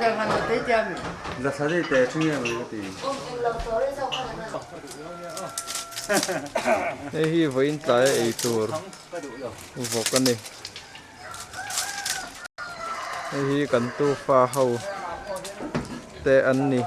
Hei hi vawiin tlai a ei tur vawk a ni. Hei hi kan tufa ho te an ni.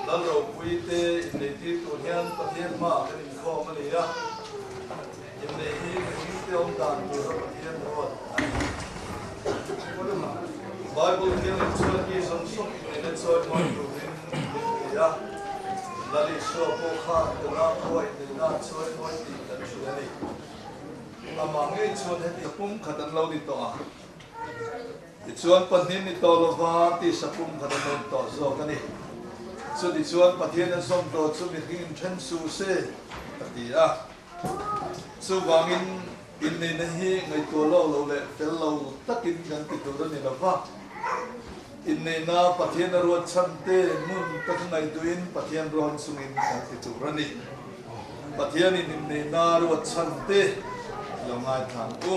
Lalropuite inneitir tur hian Pathian hmaah kan inkhawm a ni a, innei hi mihringte awm dan tura Pathian ruat a ni. Bible thianghlim chuan mi zawng zawng inneihna chawi mawi turin min ti a, Lal Isua pawh khan ka nau inneihna a chawi mawi tih kan hria a ni. Amah ngei chuan heti pum khat an lo ni tawh a. Tichuan pahnih ni tawh lova tisa pum khat an awm tawh zawk a ni. Chutichuan Pathian a zawm tawh chu mihring in then suh se a ti a. Chuvangin inneihna hi ngaihtuah lawk lo leh fel lo takin kan ti tur a ni lova. Inneihna Pathian a ruat chhan te ngun taka ngaihtuahin Pathian rawn chungin kan ti tur a ni. Pathianin inneihna ruat chhan te lo ngaithla ang u.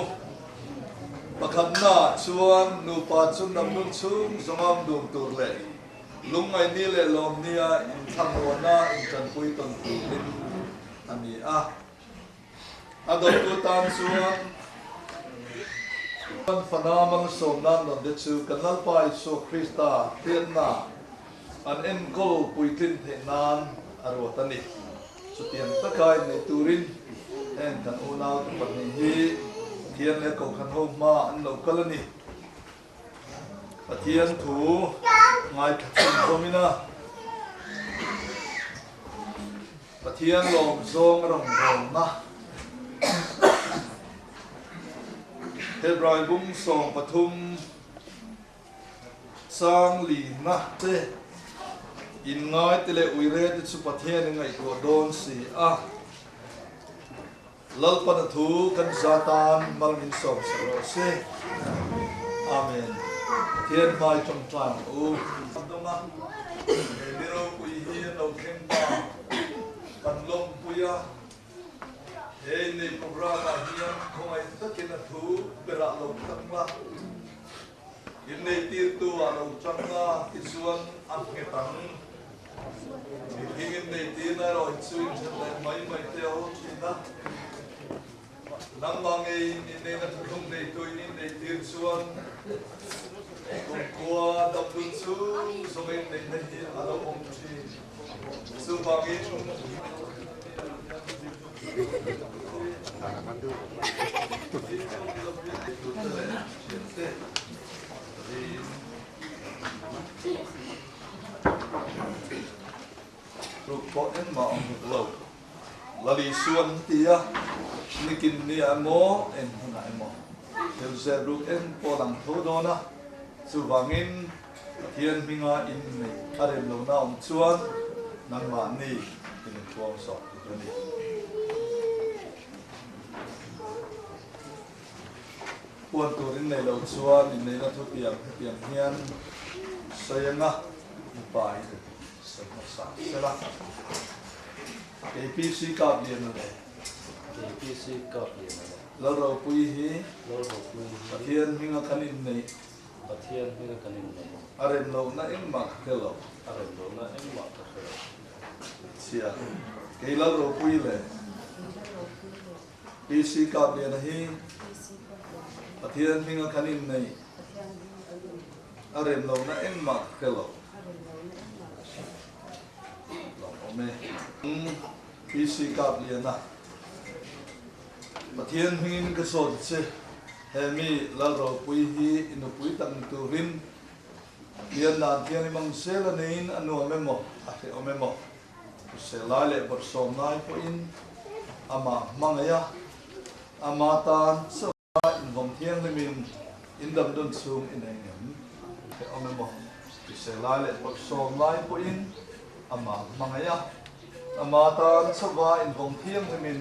Pakhatnaah chuan nupa chu namnun chhung zawngam dun tur leh lungngaihni leh lawmnia inthlamuana intanpui tawn turin a ni a. A dawttu tan chuan fana malsawm nan rawn te chu kan Lalpa Isua Krista hriatna an enkawl puitlin theih nan a ruat a ni. Chutiang taka inneih turin heng kan unaute pahnih hi Pathian leh Kohhran ho hma an lo kal a ni. Pathian thu ngaithla chhun zawmin a Pathian lawm zawng a rawn bawlna Hebrai bung 13 Sanglina te inngai te leh uire te chu Pathian in ngaihtuah dawn si a. Lalpana thu kan za tan mal min sawm sak rawh se. Amen. Pathian hmai tawngtai ang u. Dawng a, he mi ropui hi an lo thleng ta, kan lawmpui a. He innei programme ah hian khawngaih takin a thu berah lo tang la. Inneitirtu ah lo chang a tichuan a nghet ang. Mihring inneitirna erawh hi chu inthen leh mai mai te a awm thin a. Nangmah ngeiin inneihna thuthlung neitu in inneitir chuan kumkhua damdun chung zawnga inneihna hi a lo awm thin. Chuvangin. Tute leh thiante riin ruk pawh engmah awm hek lo. Lali suan ti a, nikin nia emaw eng hunah emaw thil zep ruk eng pawh lang tho dawn a, chuvangin Pathian hminga inneih a rem lohna awm chuan nangmahni inphuang zawk tur a ni. Puan tur in nei lo chuan inneihna thutiang hetiang hian sawi anga mipa in sawi hmasa sela. KPC Kapliana leh KPC Kapliana leh Lalropuii hi Lalropuii hi Pathian hminga kan inneih Pathian hminga kan inneih a rem lohna engmah ka hre lo. A rem lohna engmah ka hre lo. Chhia, kei Lalropuii leh PC Kapliana hi Pathian hminga kan inneih a rem lohna engmah ka hre lo. Lawmawm e. PC Kapliana, Pathian hmingin ka sawt che, he mi Lalropui hi i nupui tak ni turin Pathian dan thiang i mang zel a neiin a nuam emaw, a hrehawm emaw? Hriselai leh bawrhsawm lai pawhin amah hmangaih a, ama tan chauha invawm thianghlimin indam dun chhung i nei ngem? Hrehawm emaw, hriselai leh bawrhsawm lai pawhin amah hmangaih a, ama tan chauha invawm thianghlimin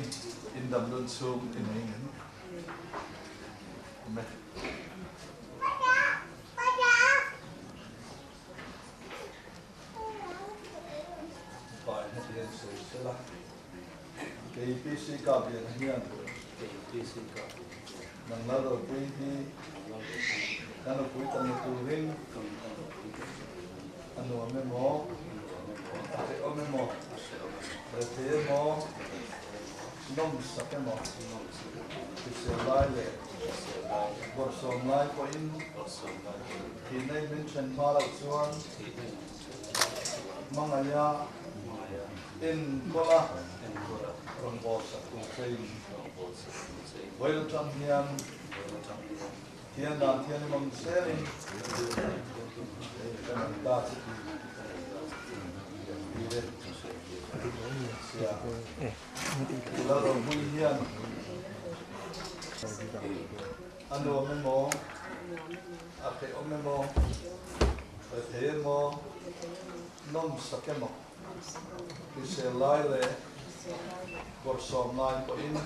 indam dun chhung i nei ngem? Amen. Pai heti an sawi sela, KPC Kapliana hian nang lal ropui hi ka nupui ta ni turin a nuam emaw, a hrehawm emaw, rethei emaw, nawmsak emaw, hrisel lai leh bawrhsawm lai pawhin thihna in min then hma loh chuan Hmangaia enkawla rawn bawlsak tur chein vawiin atang hian Thian dan thian i mang zelin ka nei ta che tih tir e. Sia Lalrohmui hian a nuam emaw A hrehawm emaw, rethei emaw, nawmsak emaw, hrisel lai leh bawrhsawm lai pawhin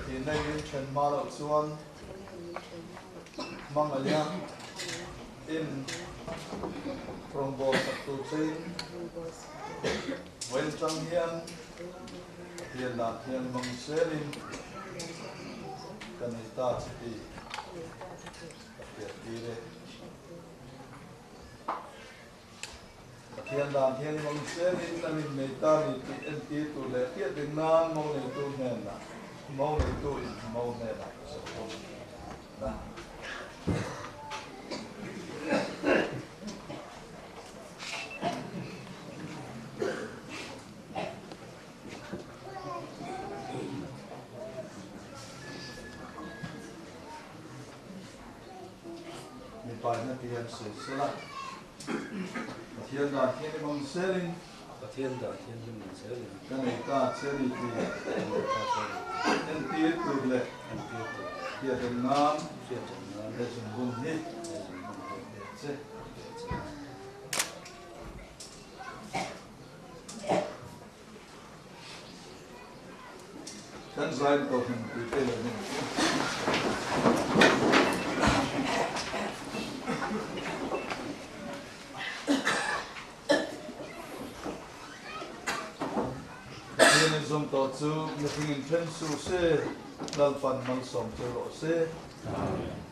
thihna in then hma loh chuan hmangaih a in rawngbâwl sak tur chein vawiin atang hian Pathian dan hian mang zelin ka nei ta che tih ka hriat tir e. Pathian dan hian mang zelin kan innei ta ni tih entir tur leh hriat reng nan mo neitu hnenah, mo neitu in mo hnenah ka sawi bawk na. Mipa in a ti an sawi sela, Pathian dan thianghlim ang zelin, Pathian dan thianghlim ang zelin, ka nei ta che ni ti, ka nei ta che ni ti, entir tur leh, entir tur leh, hriat reng nan, hriat reng nan, he zungbun hi, he zungbun hi, pe che. pe che. Kan zain ko hmun pui te lo ni. Pathian in zum tawh chu mihring in then su se, Lalpan malsawm che rawh se.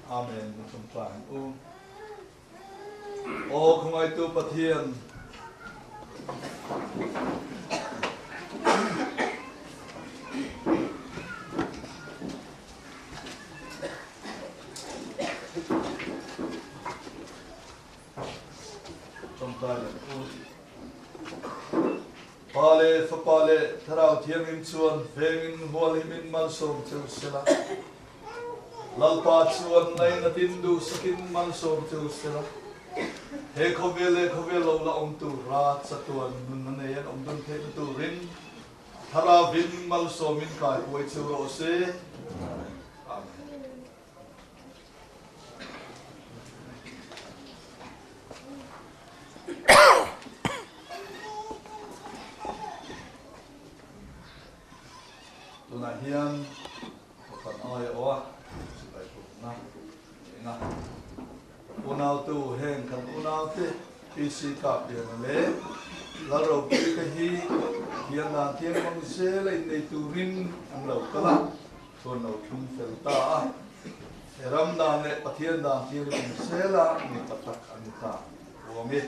Amen. Mithum tla ang u. Aw Khawngaitu Pathian, Tawngtai leh u. Pa leh Fapa. Fapa leh Thlarau Thianghlim chuan vengin hualhimin malsawm cheu sela. Lalpa chuan ngainatin duhsakin malsawm cheu sela. He khawvel leh khawvel lo la awm tura chatuan nun a nei an awm dun theihna turin Thlaravin malsawmin kaipuai cheu rawh se. Amen. Tunah hian Kohhran ai aw a sipai pukna eng a. Unautu heng kan unaute PC Kapliana leh Lalropuii te hi Pathian dan thiang hmang zel a innei turin an lo kal a. Chuan lo thlung fel ta a, he ram dan leh Pathian dan thil awm zela mi tak tak an ni ta uang e.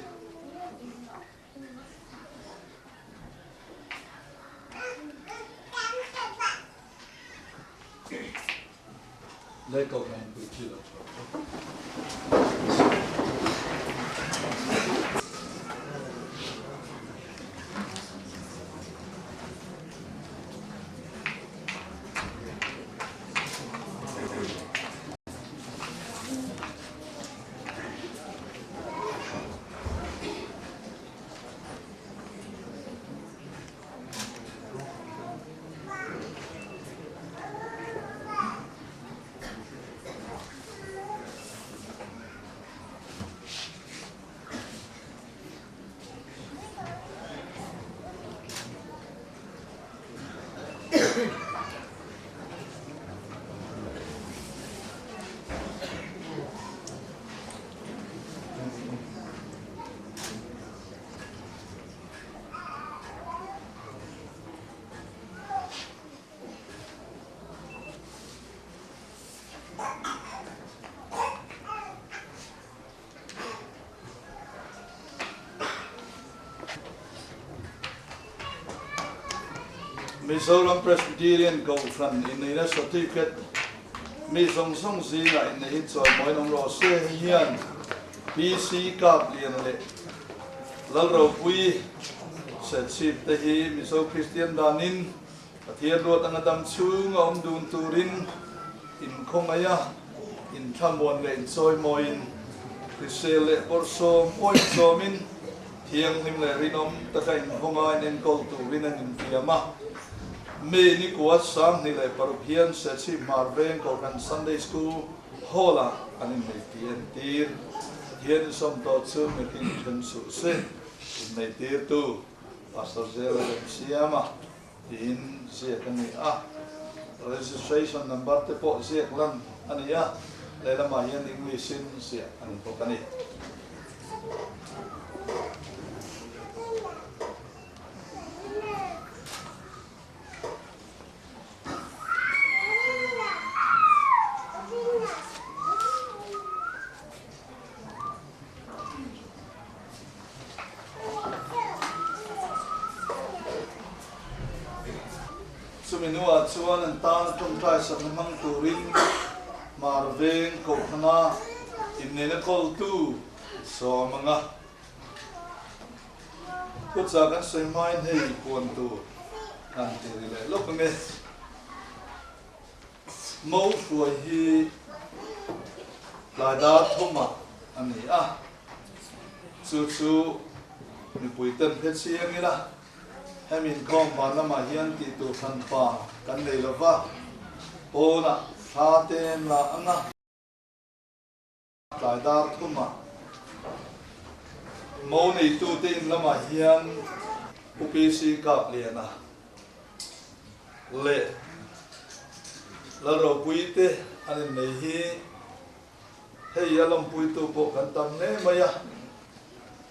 Lei ko kan pui chi lo chho. Mizoram Presbyterian Kohhran inneihna certificate mi zawng zawng zingah inneih hi chawimawiin awm rawh se. Hei hian PC Kapliana leh Lalropuii Serchhip te hi Mizo Kristian danin Pathian ruat anga dam chhunga awm dun turin inkhawngaih a, inthlamuan leh inchawimawiin, hrisel leh bawrhsawm pawh inchawmin, thianghlim leh rinawm taka inhawnga inenkawl turin an infiam a. May ni kua 26 hian Serchhip Hmar Veng Kohhran Sunday School Hall-ah an inneih tih entir. Pathian insawm tawh chu mitin then suh se, inneihtirtu Pastor Zela Remsiama. Tiin ziak a ni a, registration number te pawh ziak lan a ni a, lehlamah hian English in ziah a ni bawk a ni. Chumi hnuah chuan an tana tawngtai sakna hmang turin Hmar Veng Kohhrana inneihna kawltu sawm anga thuchah kan sawi hmain hei puan tur kan ti ri leh lawk ange. Mo hruai hi tlai dar thumah a ni a, chu chu mipui ten hre chiang ila, hemi inkhawm van lamah hian tih tur hranpa kan nei lova, pawnah thla te an la ang a. Tlai dar thumah mo neitute in lamah hian Pu PC Kapliana leh Lalropuii te an innei hi hei a lawmpuitu pawh kan tam hle mai a,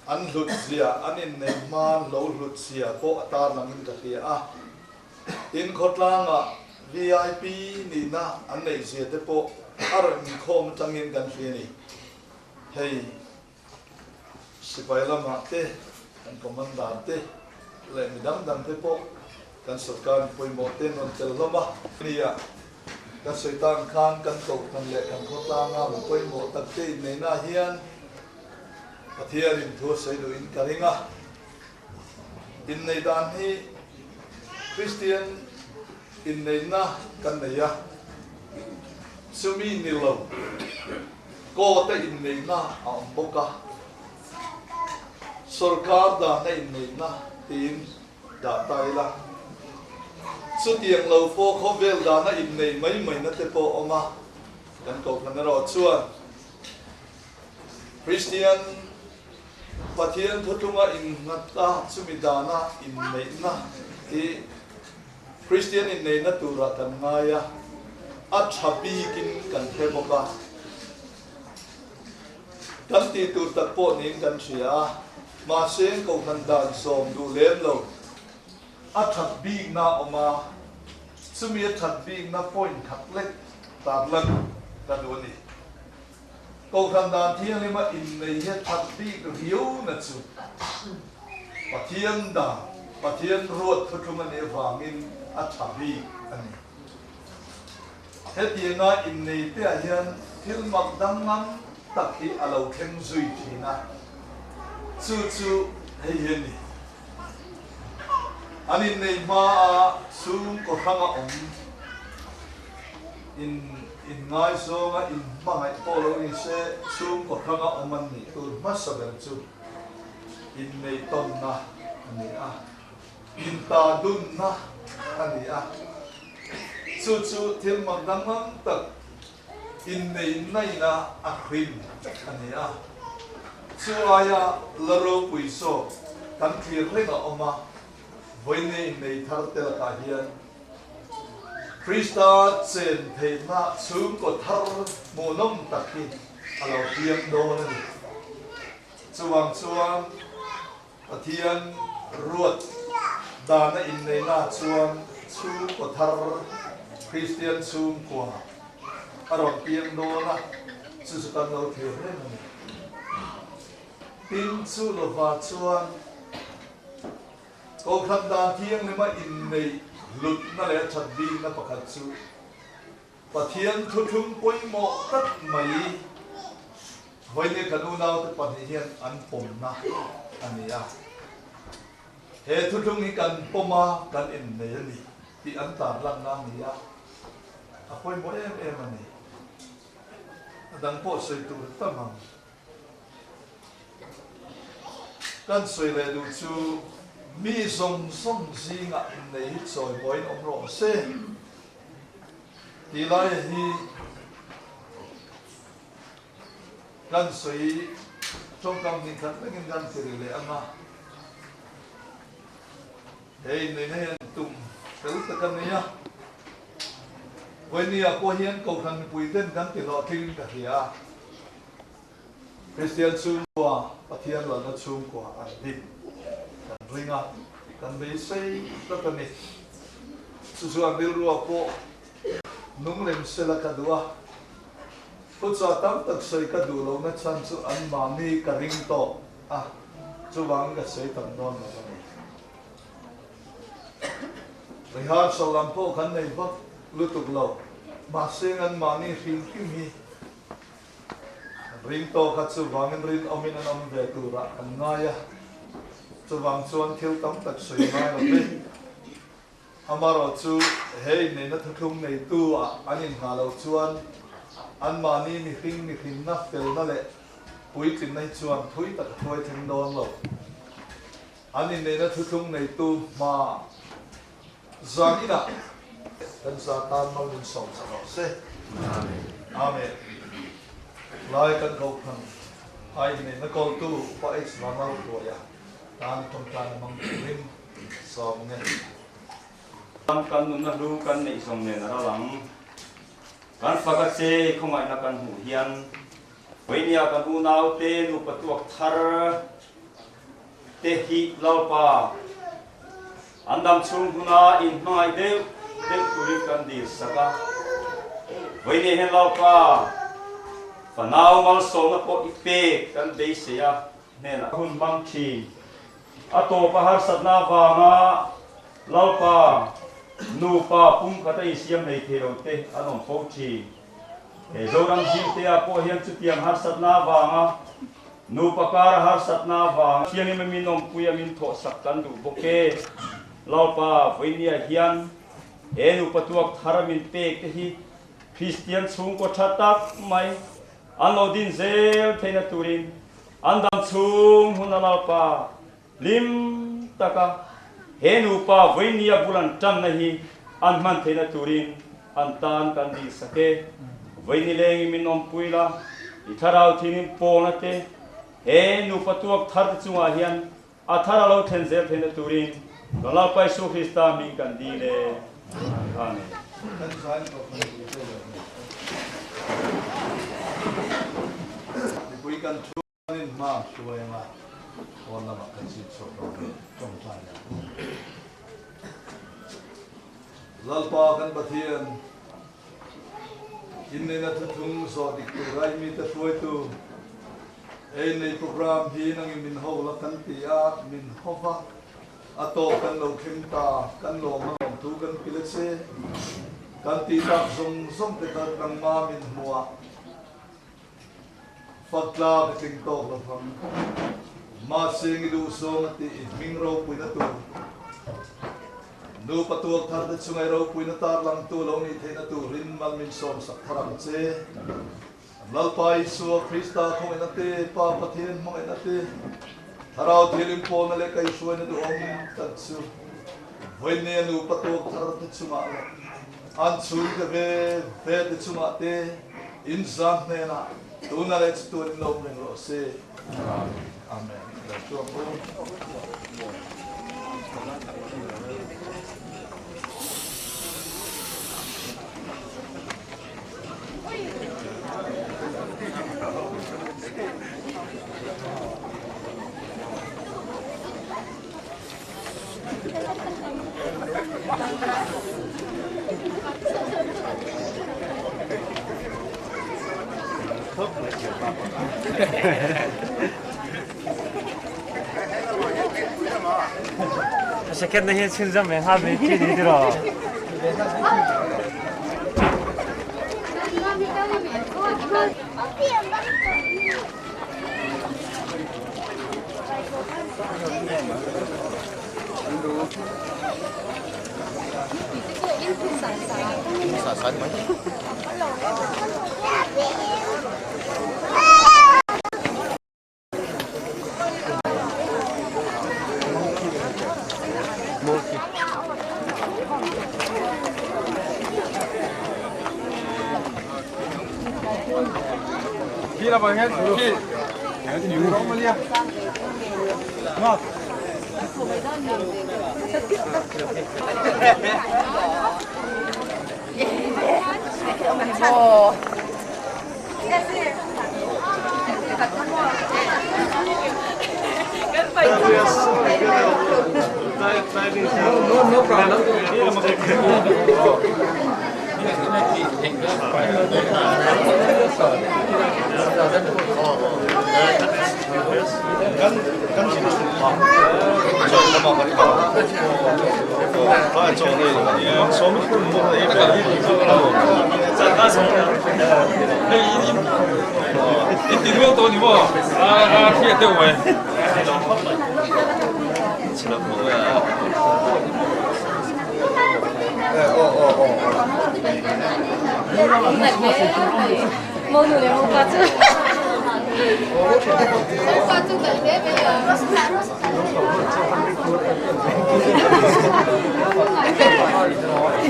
an hlut zia, an innei hman lo hlut zia pawh a tarlangin ka hria a. Tin, khawtlangah VIP nihna an neih zia te pawh a rawn inkhawm atangin kan hria a ni. Hei sipai lamah te, kan commander te leh mi dang dang te pawh kan sorkar mi pawimawh te an rawn tel hlawm a. Nia, kan sawi tan khan kan kohhran leh kan khawtlanga mi pawimawh tak te inneihna hian Pathianin thu a sawi duhin ka ring a. Inneih dan hi. Kristian inneihna kan nei a, chumi ni lo court-a inneihna a awm bawk a, sorkar dana inneihna tiin dah ta ila. Chutiang lo pawh khawvel dana inneih mai maina te pawh a awm a, kan kohhran erawh chuan Kristian Pathian thutlunga innghat a, chumi dana inneihna hi Kristian inneihna turah kan ngai a, a tha bikin kan hre bawk a. Kan tih tur tak pawh niin kan hria a, mahse kohhran dan sawm duh lem lo. A that bikna a awm a, chumi a that bikna point khat lek tarlan ka duh a ni. Kohhran dan thianghlima innei hi a that bik riau na chu Pathian dan, Pathian ruat thuthlung a nih avangin a tha bik a ni. Hetianga innei te ah hian thil mak danglam tak hi a lo thleng zui thin a, chu chu hei hi a ni. An innei hmaa chhungkaw hranga awm in inngaizawng a inhmangaih pawh lo ni se, chhungkaw hranga awm an nih tur hmasa ber chu inneihtawnna a ni a, intadunna a ni a. Chu chu thil mak danglam tak inneihna ina a hrim a ni a. Chu aia la ropui zawk kan thlir hlek a awm a, vawiin innei thar te lakah hian Krista chen theihna chhungkaw thar hmuhnawm tak hi a lo piang dawn a ni. Chuvang chuan Pathian ruat dana inneihna chuan chhungkaw thar Kristian chhungkua a rawn piang dawn a, chu chu kan lo thlir reng a ni. Tin, chu lova chuan Kohhran dan thianghlima inneih hlutna leh that bikna pakhat chu Pathian thuthlung pawimawh tak mai vawiin kan unaute pahnih hian an pawmna a ni a. He thuthlung hi kan pawm a, kan innei a ni tih an tarlanna a ni a, a pawimawh em em a ni. A dang pawh sawi tur tam ang. Kan sawi leh duh chu mi zawng zawng zingah innei hi chawimawiin awm rawh se tih laia hi kan sawi tawngkam hnih khat vekin kan ti ri leh ang a. He inneihna hian tum fel tak a nei a, Vawinia pawh hian Kohhran mipui ten kan ti hlawhtling ka hria a. Kristian chhungkua, Pathian lalna chhungkua an dik kan ring a, kan beisei tlat a ni. Chu chuan rilrua pawh nung reng sela ka duh a, thuchah tam tak sawi ka duh lohna chhan chu anmahni ka ring tawk a, chuvangin ka sawi tam dawn lo a ni. Rehearsal lam pawh kan nei vak lutuk lo, mahse anmahni hrim hrim hi Ring tawk a chuvangin rinawmin an awm ve turah kan ngai a, chuvang chuan thil tam tak sawi ngai lo ve. Amarawh chu he inneihna thuthlung neitu ah an inghah loh chuan anmahni mihring mihrinna felna leh puitlinna hi chuan thui tak a hruai thleng dawn lo. An inneihna thuthlung neitu hma Zan inah kan za tan mal min sawm sak rawh se. Amen. Lai kan kohhran a inneihna kawltu Upa H. Vanlalhruaia tan tawngtaina hmang turin sawm nge. Kan nunna hlu kan neih zawng nen a ral ang. Kan fak a che khawngaihna kan hmuh hian Vawinia kan unaute nupa tuak thar te hi Lalpa an dam chhung huna in hmangaih deuh deuh turin kan dil sak a. Vawinia hian Lalpa fanau malsawmna pawh i pek kan beisei a hnenah. Hun hmang thin a tawp a harsatna avanga Lalpa nupa pumkhat a insiam hlei thei lo te an awm fo thin. He Zoram zingte-ah pawh hian chutiang harsatna avanga nupa kara harsatna avanga thianghlim a min awmpui a min thawhsak kan duh bawk e. Lalpa vawinia hian he nupa tuak thar a min pek te hi Kristian chhungkaw tha tak mai an lo din zel theihna turin an dam chhung hun a Lalpa hlim taka he nupa vawinia bul an tanna hi an hman theihna turin an tan kan dihsak e. Vawini lengin min awmpui la, i thlarau thinin pawlna te he nupa tuak thar te chungah hian A thar a lo thlen zel theihna turin kan Lalpa Isu Krista hming kan dil e. Amen. Kan zain kohhran pui te leh mipui kan thuanin hma hruai anga pawn lamah kan zin chhuak dawn a ni. Tawngtai leh ang. Lalpa kan Pathian, Inneihna thuthung zawh dik tur a i mite hruaitu Ei nei program hi nangin min ho la kan ti a, min ho va, a tawk kan lo thleng ta, kan lawm a lawm thu kan pil a che, kan tih tak zawng zawng te kha nangma min hmuh a, fak tlak i tling tawk lo vang. Mahse ngi duh zawng a tih i hming ropuina tur, nupa tuak thar te chunga i ropuina tarlangtu lo nih theihna turin mal min sawmsak thar ang che. Lalpa Isua Krista khawngaihna te, Pa Pathian hmangaihna te, Thlarau Thianghlim pawlna leh kaihhruaina duhawm tak chu vawinia nupa tuak thar te chungah leh an chhungte ve ve te chungah te inzam hnenah tuna leh chatuan in lo awm reng rawh se. Amen. Lo tuak u. Second na hian chhunzawm ve nghal mai chi ni tiraw.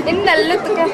In nal lutuk e.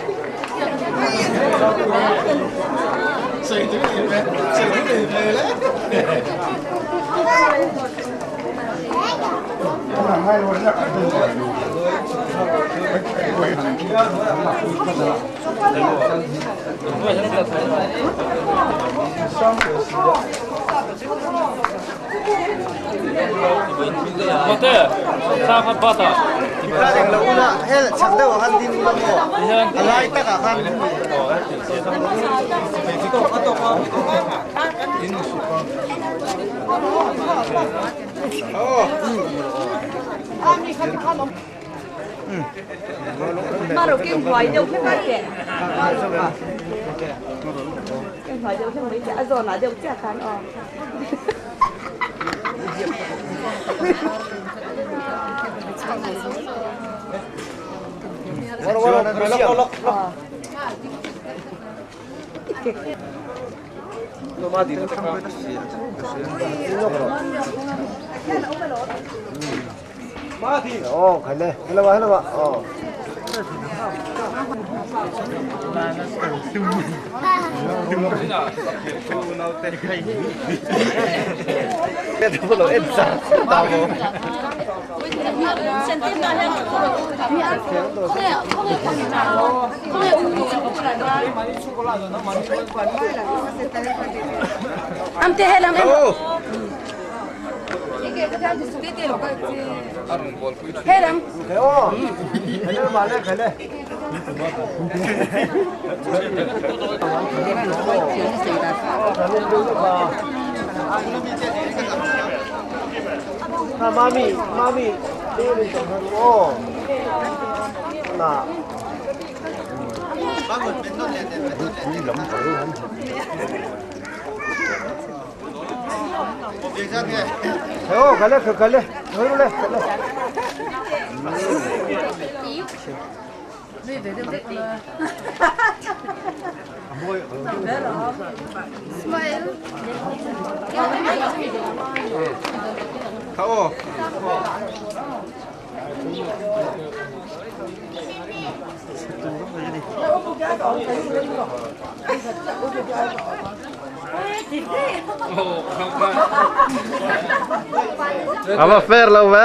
A va fair lo ve.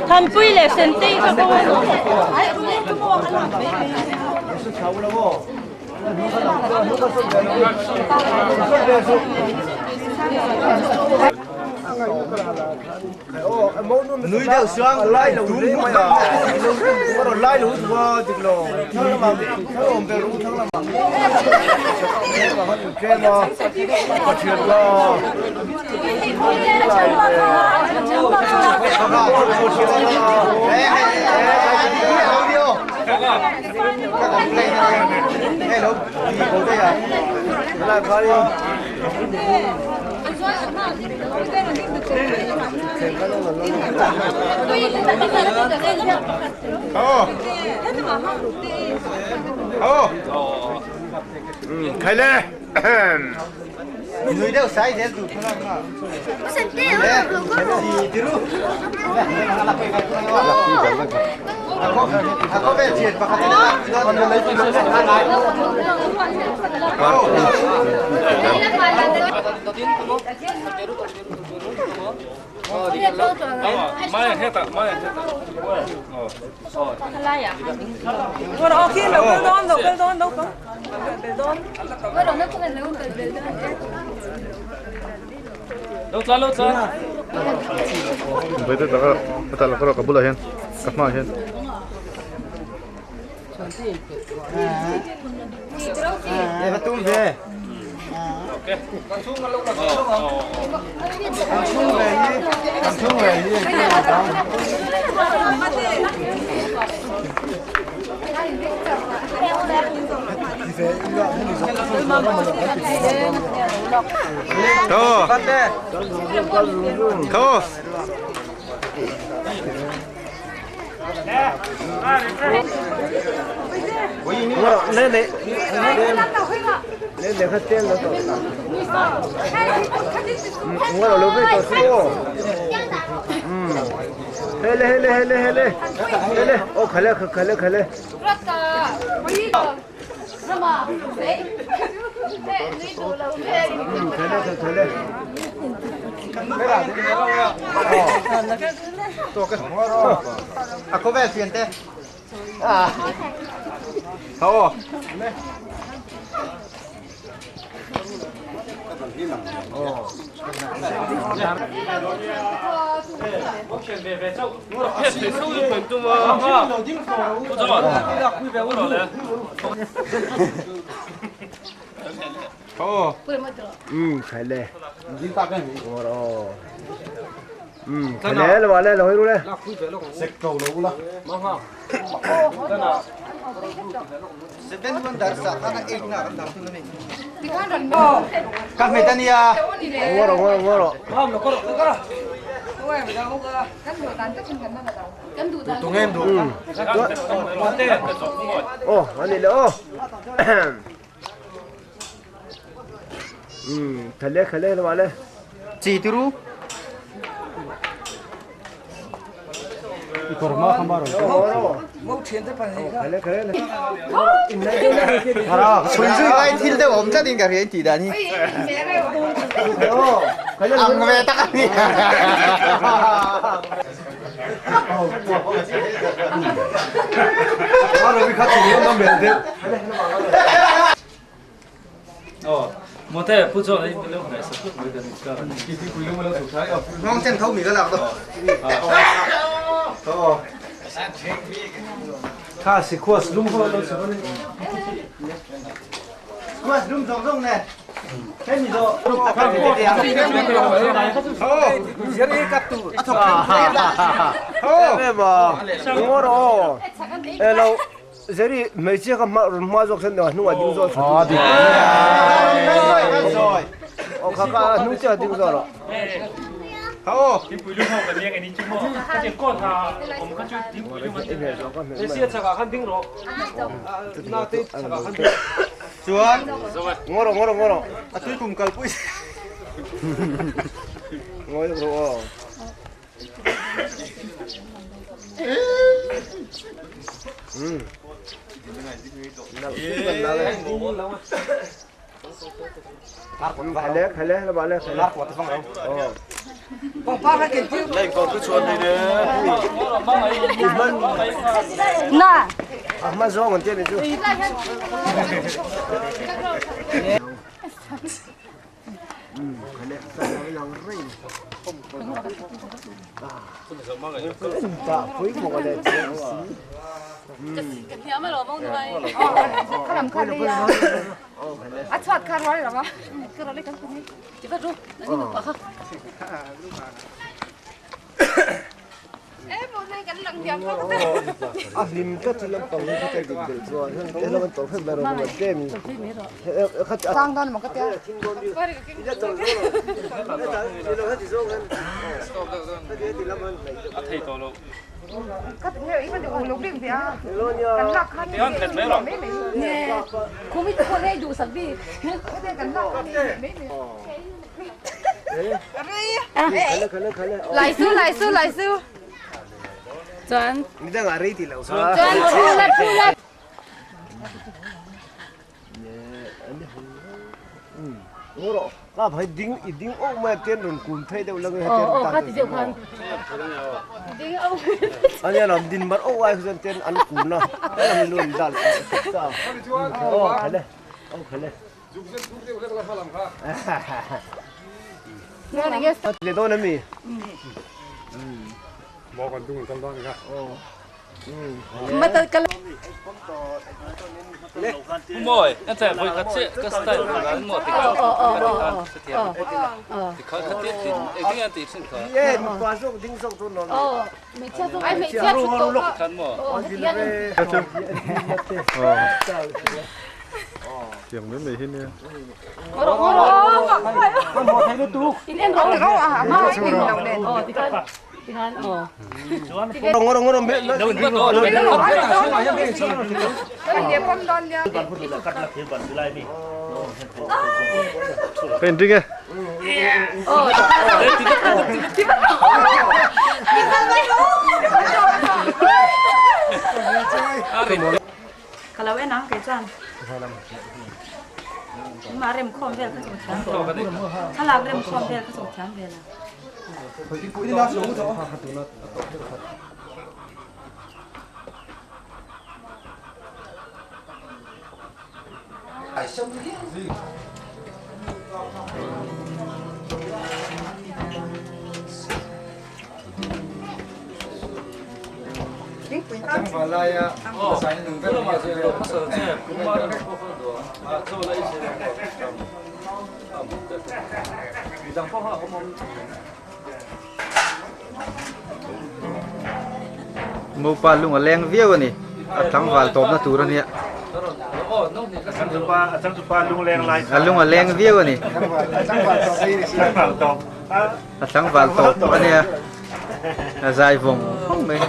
Thanpui leh Sentei kha kawng a nuam. Ka bulah hian ka hmaah hian. Tho. Lên đấy. Lên để khách tên nó rồi. Ngồi ở lâu với tao số. Hele hele hele hele. Hele. Ô khale khale khale. Khale khale. À có vẻ phiền thế. À. Thôi. Ừ, khởi lệ. Ừ, khởi lệ là bảo lệ rồi luôn đấy. Các mẹ tên à. Ngồi rồi, ngồi rồi, ngồi rồi. Ồ, anh đi lỡ. Ừ, khởi lệ, khởi lệ là bảo lệ. Chỉ tu. Khởi lệ, khởi lệ.纯粹爱听的我们这里个人记得你。红咩得啊你？我正头米个老多。 他是过是龙河都是不呢？我是龙总总呢。哎，你说。哦，那嘛，我咯，哎老，这里没几个马马做成的，弄个顶做。啊对。我看看弄这顶做了。好。 chuan Ngồi rồi, ngồi rồi, ngồi rồi. à tôi cùng cầu bụi Ngồi được rồi. Ừ. Khởi lệ, khởi lệ là bảo lệ, khởi lệ. Na. À, mà do còn tiền này chứ. Ừ, khởi lệ, ta phối một cái này. À, lim cái thì làm bằng cái cái cái rồi, cái làm tổ phép rồi mà đem. sang đó mà cái tiền cái tiền ấy mình được lục điểm thì cần lạc khăn mấy mấy Nè, cô mới cô này đủ sẵn đi. cái tiền cần lạc khăn mấy mấy Lại sư, lại sư, lại sư. Chuẩn. Mình đang ở đây thì lâu Chuẩn, thu lại, thu lại. Ngồi phải đính đính ốc mà tiền rồi cuốn thấy đâu là người Ờ, ờ, khát thì rượu khăn. Đính ốc. Anh em làm đinh bắt ốc ai không tiền ăn cuốn nào, làm luôn đặt. Ờ, khởi lên, ờ, khởi lên. Để tôi làm gì? Bỏ con tung con đó nữa. Ờ. Mawi an chai voi khat che ka style ko ran mo ti khan ti khan khat ti ti eng an ti thin kha Ye pa zawk ding zawk dawn lo Ai hmeichhia thut tawh kha. Khan mo. Tiang mai mai hi nia. Ka in ring e. Ka lo en ang kei chuan engmah remkhawm vel ka chawm thiam ve lo thlalak remkhawm vel ka chawm thiam ve lo. Mopa lung a leng viau a ni a tlangval tawpna tur a nia a lung a leng viau a ni a tlangval tawp a nia a zai vawng vawng mai.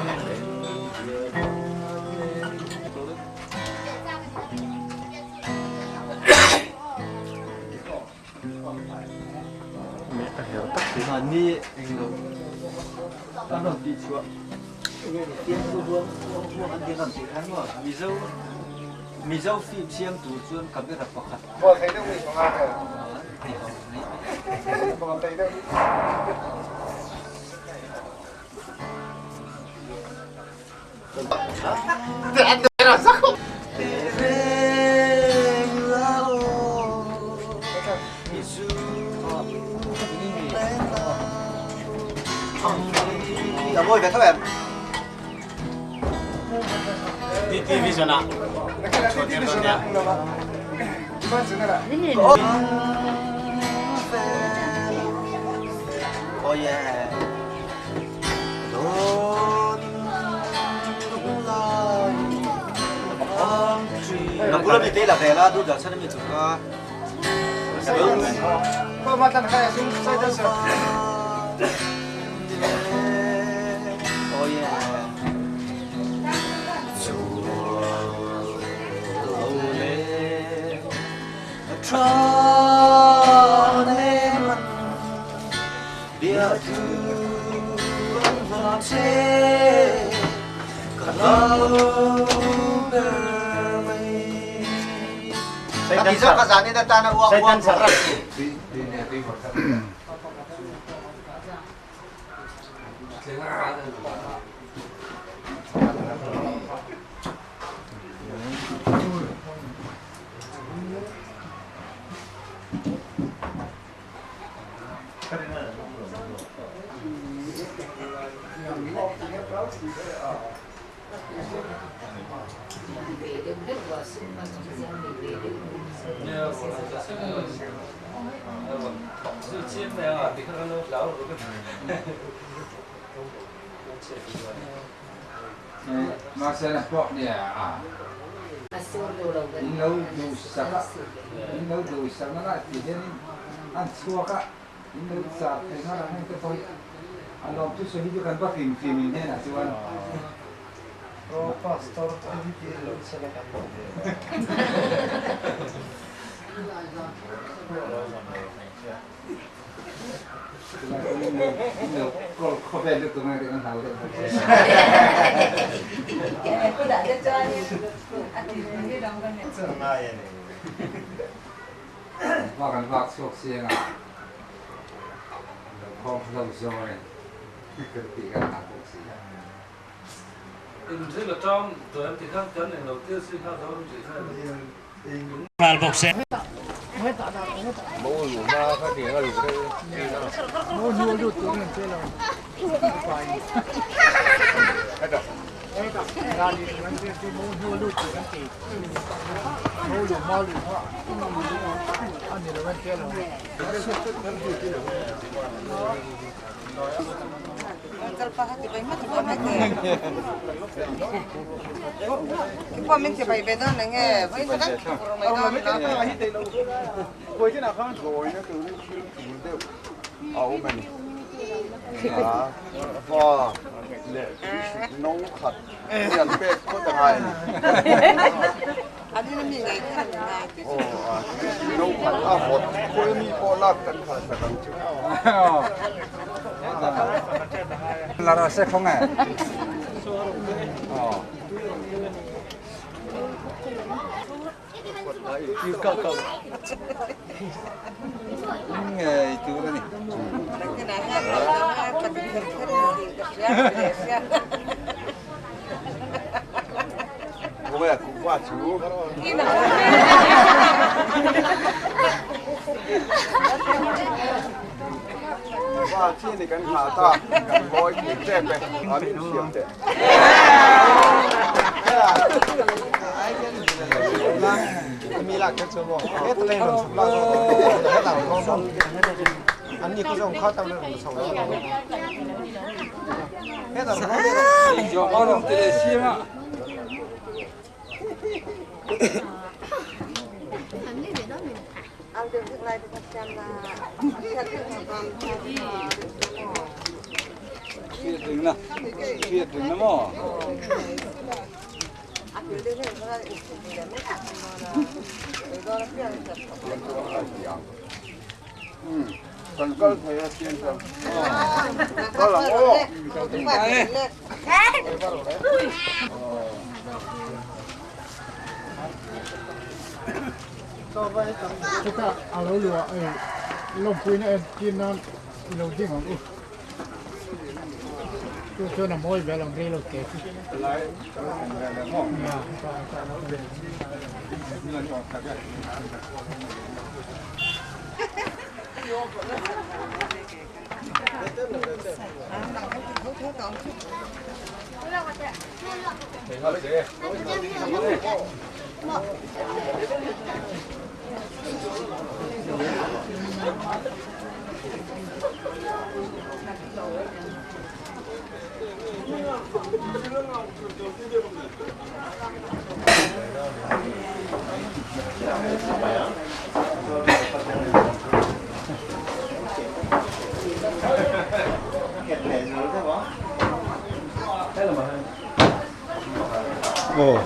Aw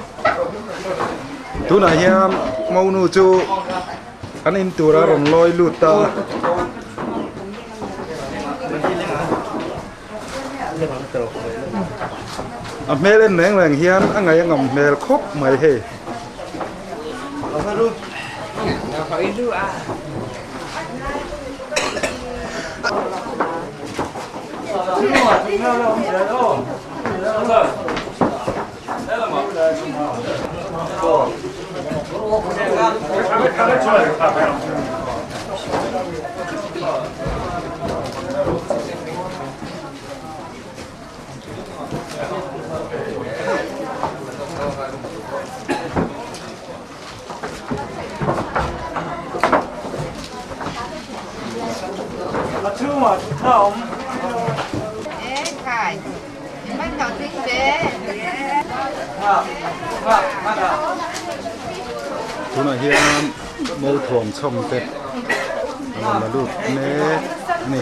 tunah hian monu chu an in tur a rawn lawi lut ta a. A hmel en reng reng hian a ngaih a ngam hmel khawp mai hei. Tunah hian mauthawm chhawm te a rawn la lut mek a ni.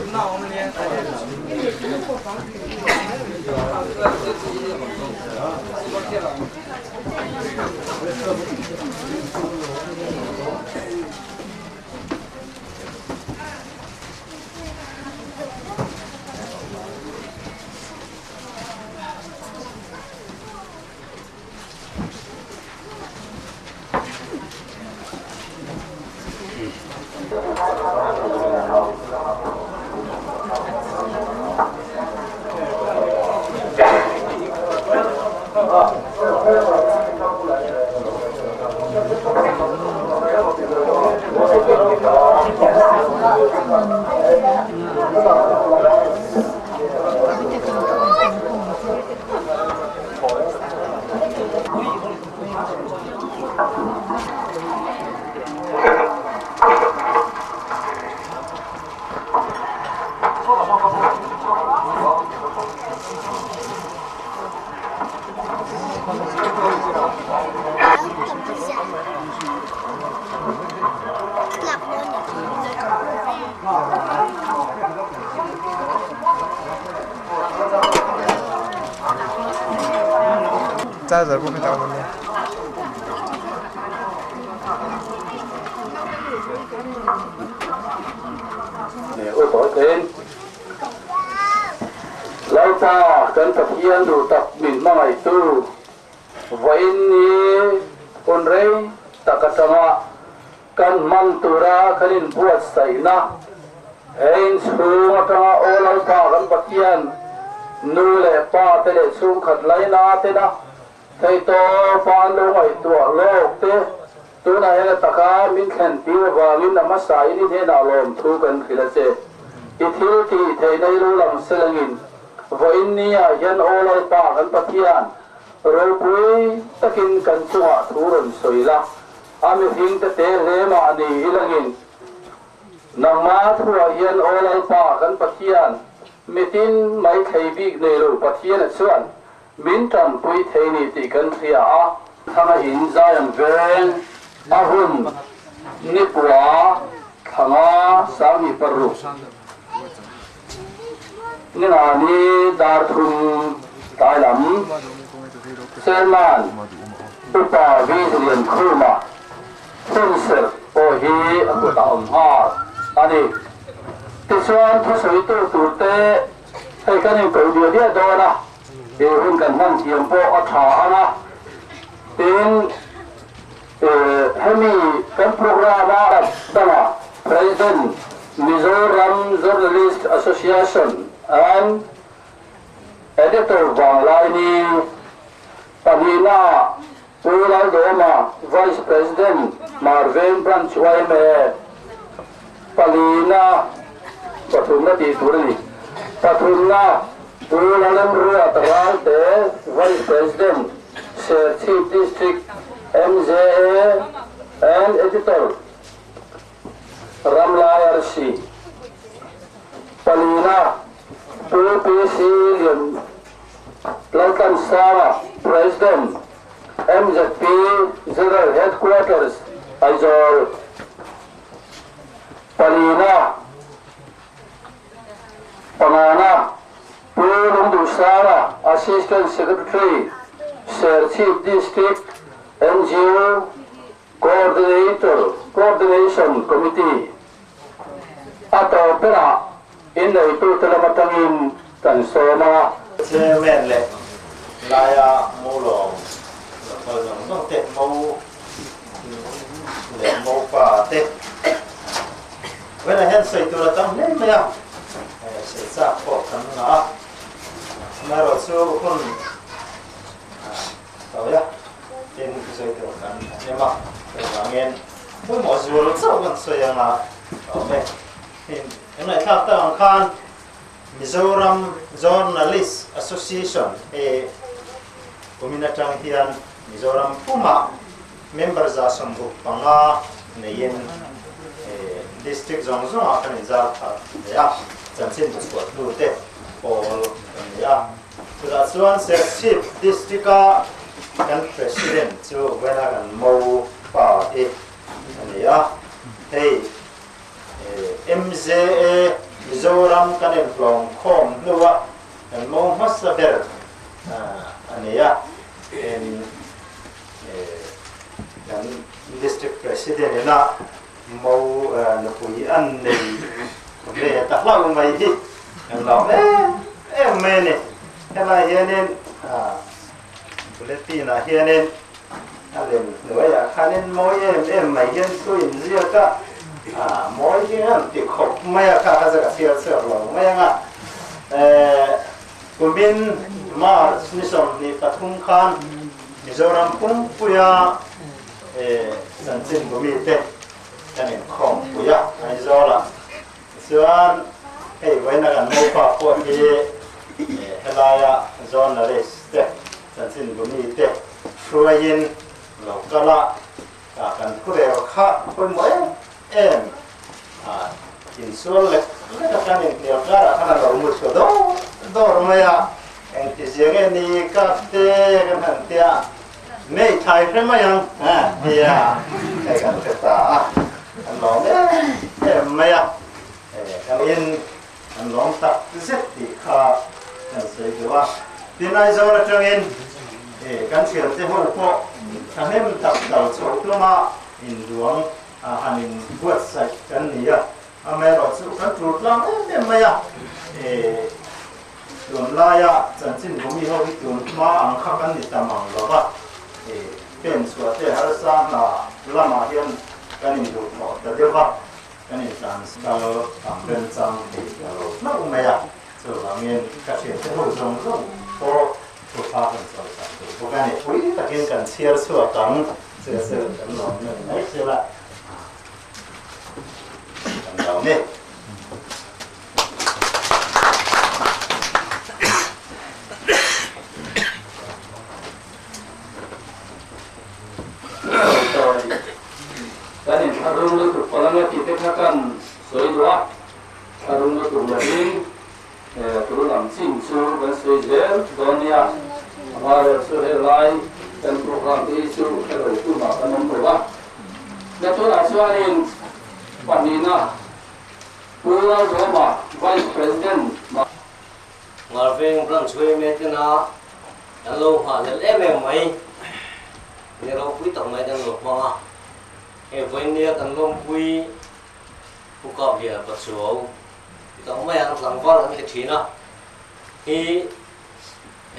Charger pawh heta awm ania. Lalpa kan Pathian duh tak min hmangaihtu vawiin ni hun rei tak atanga kan hman tura kan inbuatsaihna he inchhung atanga Aw Lalpa kan Pathian nu leh pa te leh chhungkhat laina tena Theihtawpa an lo ngaihtuah lawk te, tunah hian a taka min thlen tir avangin a hmasa in i hnenah lawmthu kan hrilh a che. I thil tih theihna i lo lang selangin vawiin ni ah hian Aw Lalpa kan Pathian, ropui takin kan chungah thu rawn sawi la, a mihring te te hle mah ni i langin nangma thuah hian Aw Lalpa kan Pathian, mitin mai thlei bik nei lo Pathian a chuan Min tanpui thei ni tih kan hria a. Thanga in Zion veng a hun nikua thlanga sanghnih paruk ninga ni dar thum tlai lam Chairman Upa V Liankhuma hunserh pawh hi a kutah awm nghal a ni. Tichuan thusawitu turte Hei kan inkoh diah diah dawn a, he hun kan hman thiam pawh a tha ang a, tin hemi kan programme a danga President Mizoram Journalist Association and Editor Vanglaini pahnihna Pu Laldawma Vice President Marveng Branch yma palina pathumna tih tur a ni. Pathumna Pu Lalemruat Ralte Vice President Serchhip District MJA and Editor Ramlai RC palina Pu PC Lian Laltlansanga President MZP General Headquarters, Aizawl. Palina, Pangana, Pu Lungduhsanga, Assistant Secretary, Serchhip District NGO Coordinator, Coordination Committee. A tawp berah inneitute lam atangin kan sawm a. Chairman leh laia mo lawm lo kal zawng zawng te, mo leh mo pa te velah hian sawi tur a tam hle mai a, sawi chak pawh kan ngah a, amaherawhchu hun Tawia, tin sawi tur kan hnem a, chuvangin pawimawh zual chauh kan sawi anga a awm e. Hei kan ngaihthlak tak ang khan Mizoram Journalist Association he kumin atang hian Mizoram pumah member 165 neiin district zawng zawngah kan inzar thar hle a, chanchin chhuah hnu te pawl kan ni a. Chutah chuan Serchhip District-a kan President chu vawiina kan mo pa hi a ni a, hei MJA Mizoram kan inhlawm khawm hnua kan mo hmasa ber a ni a, kan District President ina mo nupui an nei ve ta hlauh mai hi kan lawm em em mai a ni. Helai hianin bulletin ah hianin a lem hnuaiah khanin mawi em em mai hian thu inziak a, mawi hi an ti khawp mai a, kha kha chu ka chhiar chhuak lo mai ang a. Kumin March ni 23 khan Mizoram pumpuia chanchin bumite kan inkhawm pui a Aizawlah. Tichuan hei vawiina kan mopa pawh hi helaia journalist te chanchin bumite hruaiin lo kal a, kan thurel kha pawimawh em em insual lek lek a kan inhnial karah khan a lo mu chhuah dawr dawr mai a. Engtizia nge ni Kapte kan han tia Mei thai hre mai ang a tia hei kan hre ta a, kan lawm em em mai a, kan in kan lawm tak zet tih kha kan sawi duh a. Tin Aizawl atangin kan thiante ho pawh thahnem tak kal chhoh tuma induang han inbuatsaih kan ni a, Amaherawhchu kan tur tlang em em mai a, tunlaia chanchin bumi ho hi tun hma ang kha kan ni tam ang lo va, pen chhuah te harsa hna lamah hian kan induhthawh ta deuh va, kan intlan kal tam remchang thei ta lo hlauh mai a, chuvangin ka thiante ho zawng zawng pawh thuhla kan chawisak duh bawk a ni. Pui takin kan chhiar chhuak ang, che che kan lawm em mai sela. Kan inthlahrung lutuk palh anga tih te kha kan sawi duh a, thlahrung lutuk lovin tun ang chin chu kan sawi zel dawn nia. Amaherawhchu helai kan program te hi chu hre lo tumah kan awm lo va. Na tunah chuanin pahnihna Pu Lalzawma, Vice President ma. Ngarveng Branch yma tena kan lo nghahhlelh em em mai, ni ropui tak mai kan lo hmang a. Hei vawinia kan lawmpui Pu Kaplia Pachuau ti tak mai ang tlangval an ti thin a, hi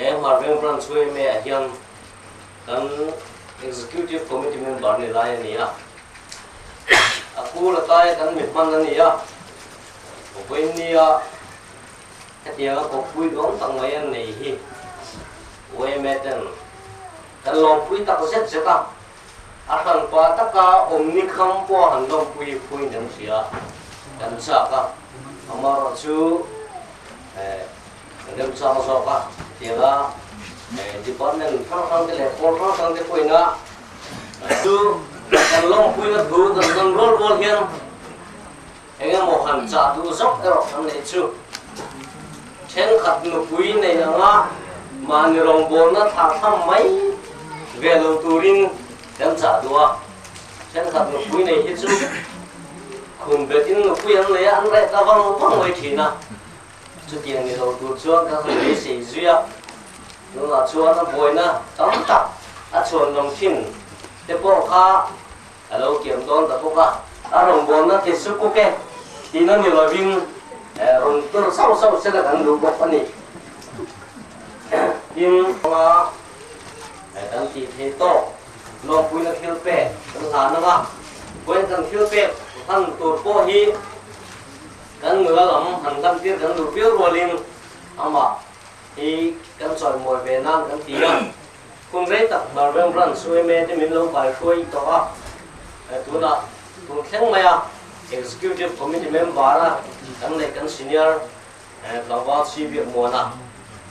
he Ngarveng Branch yma ah hian Kan Executive Committee member ni lai a ni a, a kul ataia kan mi hman a ni a, vawinia hetianga kawppui duang tak mai an nei hi yma ten kan lawmpui tak zet zet a, a hranpa taka awmni kham pawh han lawmpui phuin kan hria, kan chak a, amaherawhchu Remchang zawk a, hetianga department hrang hrang te leh pawl hrang hrang te pawhin a chu kan lawmpuina thu kan dawn rual rual hian eng emaw han chah duh zawk erawh kan neih chu thenkhat nupui nei anga mahni rawngbawlna thlah thlam mai ve lo turin kan chah duh a, thenkhat nupui nei hi chu khum betin nupui an nei a, an reh ta vang vang mai thin a. Chutiang ni lo tur chuan ka han beisei zui a, tunah chuan a buaina tam tak a chhuan lawm thin te pawh kha a lo kiam dawn ta bawk a. A rawngbawlna ti chu kuk e tihna ni lovin rawn tur sauh sauh sela kan duh bawk a ni. Tin, kawnga kan tih thei tawk lawmpuina thil pek kan hlan ang a, vawiin kan thil pek hlan tur pawh hi Kan nula lam han hlan tir kan duh viau rualin amah hi kan chawimawi ve nan kan ti a. Hun rei tak Marveng Branch yma te min lo kaihruai tawh a, tunah tun thleng mai a Executive Committee member a kan leh kan senior tlangval Chi Biakmuana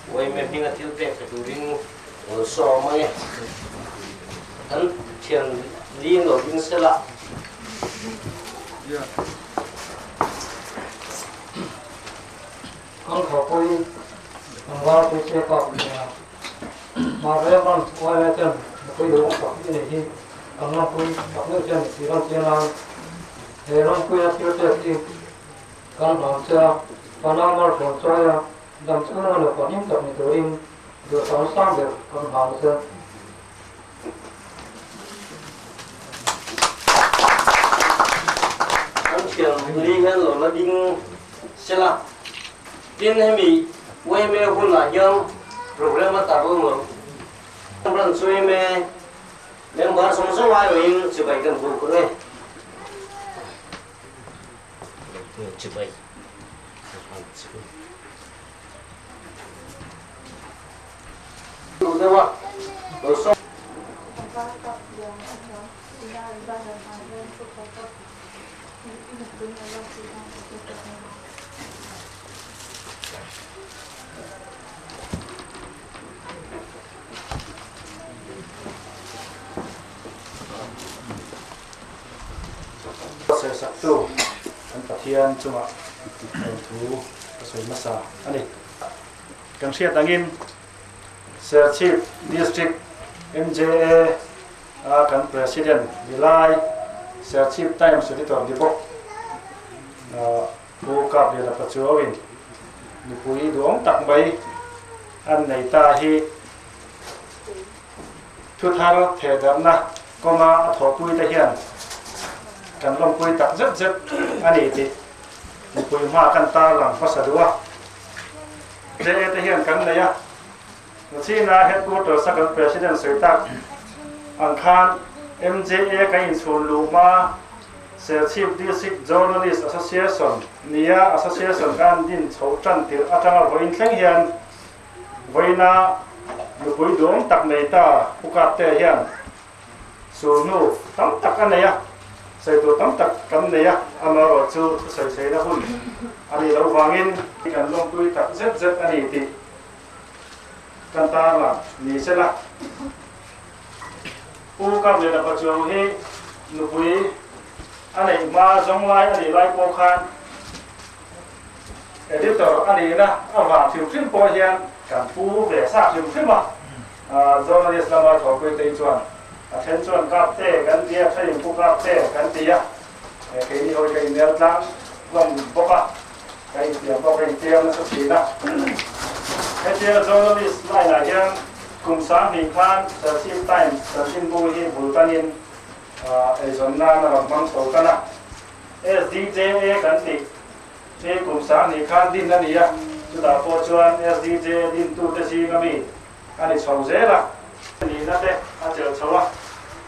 yma hminga thil pek pe turin rawn sawm ang e. Kan thian li lo ding sela. Kan khawpui kan varpui che kap ni a, Marvel ram yma ten nupui duhawm tak i nei hi kan rampui tak meuh che a ni tih ram chiang nan he rampuia thil pek hi kan hlan che a, Panama thawn chawi a dam chhunga nupa hlim tak ni turin duhsam sang ber kan hlan che. An thian li hian lo la ding sela, tin hemi yma hunah hian program a tarlang lo. Branch yma member zawng zawng aiawhin chibai kan buk ang e. Chibai. Sawisaktu kan Pathian chungah lawmthu ka sawi hmasa a ni. Kan hriat angin Serchhip District MJA a kan President ni lai, Serchhip Times Editor ni bawk Pu Kapliana Pachuauin mipui duang tak mai an nei ta hi thuthar thehdarhna kawnga a thawhpui te hian kan lawmpui tak zet zet a ni tih mipui hma kan tarlang hmasa duh a. JA te hian kan nei a, China headquarters a kan President sawi tak ang khan MJA kan inchhun luh hma Serchhip District Journalist Association nia association kan din chhoh tan tirh atanga vawiin thleng hian vawiina nupui duang tak nei ta Pu Kapte hian Sulhnu tam tak a nei a, sawi tur tam tak kan nei a, amaherawh chu thusawi sawina hun a nih loh vangin kan lawmpui tak zet zet a ni tih kan tarlang ni se la. Pu Kamliana Pachuau hi nupui a neih hma zawng lai a nih lai pawh khan editor a nihna avang hrim hrim pawh hian kan pu ve sa hrim hrim a. Journalist lama thawhpui te hi chuan a then chuan kap te kan ti a, thenin pu kap te kan ti a, keini hawi ka inel tlang hlawm bawk a, ka intiam pawh ka intiam nasa thin a. Hetia journalist line ah hian kum 2000 khan Serchhip Times chanchinbu hi bul tanin eizawn nan a rawn hmang chho tan a, SDJA kan tih hi kum 2000 khan din a ni a, chutah pawh chuan SDJA dintute zinga mi a ni chho zel a, nihna te a chelh chho a,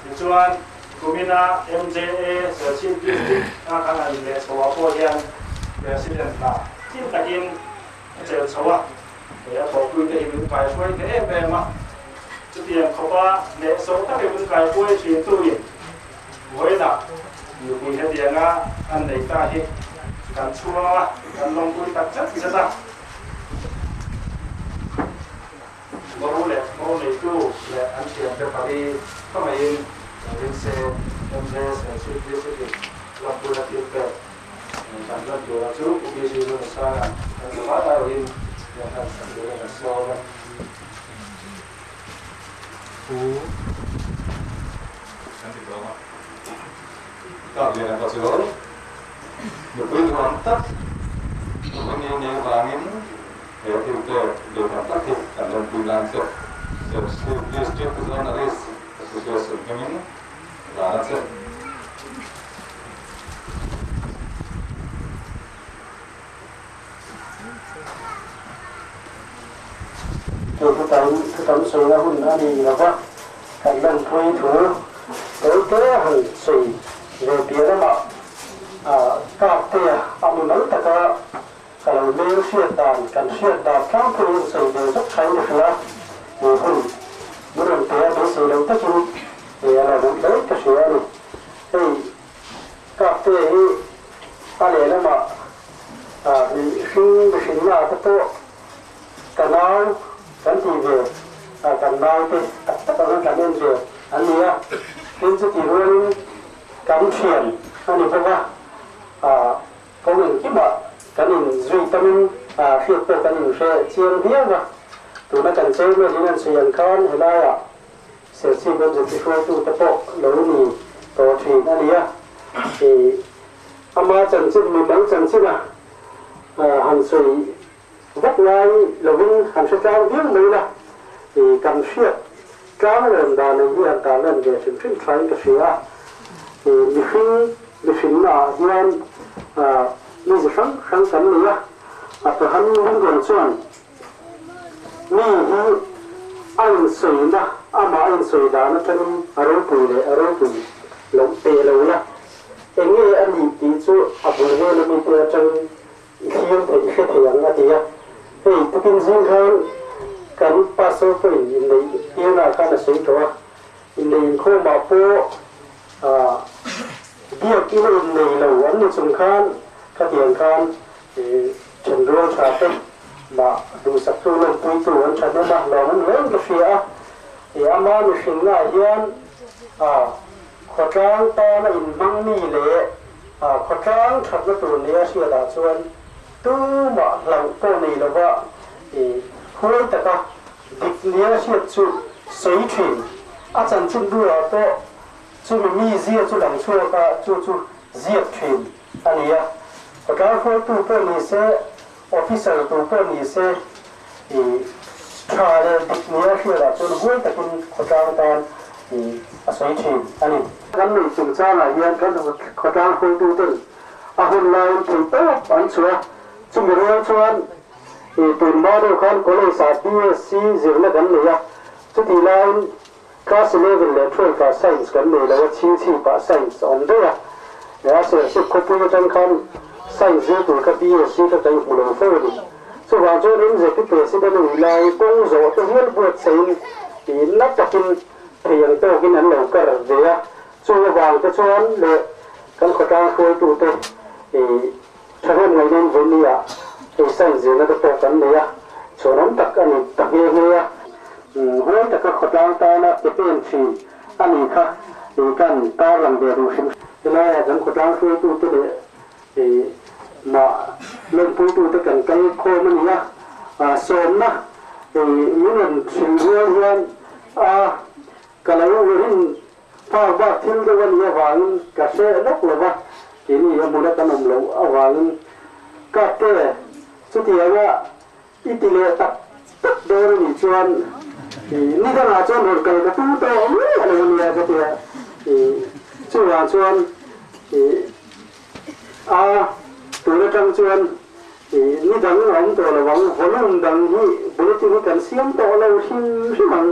tichuan kumina MJA Serchhip District a kan han inleh chho ah pawh hian President hna thil takin a chelh chho a, he a thawhpui te hi min kaihruai hle em em a, chutiang khawpa hnehsawh takin min kaihruai thin tuin vawiinah nupui hetianga an nei ta hi kan chhuang a, kan lawmpui tak zet zet a. Mo leh mo neitu leh an thiante pali khawngaihin Rinse MJ Serchhip District in Lampula thil pek kan hlan tura chu Pu PC Zonasanga kan zavai aiawhin hian hlan sak turin kan sawm a. Pu Kan ti tawng a, kap lian a pachual nupui duham tak nupui nei nei vangin he thil pek duham tak hi kan lawmpui nan che Serchhip District Journalist Association hmingin lan a che. Chu thutam sawina hun a ni lo va, kan lawmpui thu tawite a han sawi ve piah lamah kap te a mi mal taka ka lo mel hriat dan kan hriat dan tlangpuiin sawi ve zuk thain ka hria. He hun min rawn pe a beisei lo takin a lo awm hle ka hria a ni. Hei kap te hi a lehlamah mihring mihrinna te pawh ka nau kan tih ve kan naute tak tak anga kan en ve an ni a, tin chutih rualin kan thian a ni bawk a, kawng engkimah kan inzui tamin hriat pawh kan inhre chiang viau a, tuna kan chairman in an sawi ang khan helaiah Serchhip MZP hruaitute pawh lo ni tawh thin a ni a, ama chanchin mimal chanchina han sawi vak ngai lovin han hre tlang viau mai la, kan hriat tlang rawn dan ang hi han tarlan ve hrim hrim thain ka hria a, mihring mihrinna ah hian mi chi hrang hrang kan nei a, Abraham Lincoln chuan Mi hi a insawina, amah a insawi dan atangin a ropui leh a ropui loh teh lo la, eng nge a nih tih chu a bul vel ami te atangin i thlir theih, i hre thei ang a ti a. Hei, tukin zing khan kan pastor pawhin inneih tirnaah khan a sawi tawh a, inneih inkhawmah pawh biak ina innei lo an ni chung khan khatiang khan Thenrual tha te mah duhsaktu lawmpuitu an tha hnem a, lawm an reng ka hria a. I ama mihrinna hian khawtlang tana inhmang mi leh khawtlang thatna tur nia hriatah chuan tumah hlauh pawh nei lova. Huai taka dik nia hriat chu sawi thin. A chanchinbu-ah pawh chumi mi zia chu lang chhuak a, chu chu ziak thin a ni a. Khawtlang hruaitu pawh ni se, officer tu pawh ni se, i tha leh dik nia hriatah chuan huai takin khawtlang tan i a sawi thin a ni. Kan neih chungchangah hian kan khawtlang hruaituten a hun laiin theihtawp an chhuah a, chumi rual chuan i tun hma deuh khan college ah BSc zirna kan nei a, chutih laiin class 11 leh 12 ah science kan nei lo a, chhingchhip ah science a awm daih a, a Serchhip khawpui atang khan science zir tur kha BSc kha kan hmu lo fo a ni. Chuvang chuan MZP President a nih lai kawng zawh te hial buatsaiin i na takin thei ang tawkin an lo kar ve a, chung avang te chuan leh kan khawtlang hruaitute i Thahnem ngaihnain Vawnia hei science zirna te pawh kan nei a, chhuanawm tak a ni ta nghe nghe a. Huai taka khawtlang tana ke pen thin a nih kha kan tarlang ve duh hrim. Helaiah kan khawtlang hruaitute leh mah lawmpuitute kan kal khawm a ni a, sawmna min rawn hrilh rual hian a ka lo rin Phak bak thil deuh a nih avangin ka hre lawk lo va, keini a hmuna kan awm loh avangin ka te chutianga i ti leh tak tak dawn a nih chuan ni dangah chuan rawn kal ka tum tawh mai a lo nia ka ti a, chuvang chuan a tun atang chuan ni dang a awm tawh lo ang, volume dang hi bulletin hi kan siam tawh lo hrim hrim ang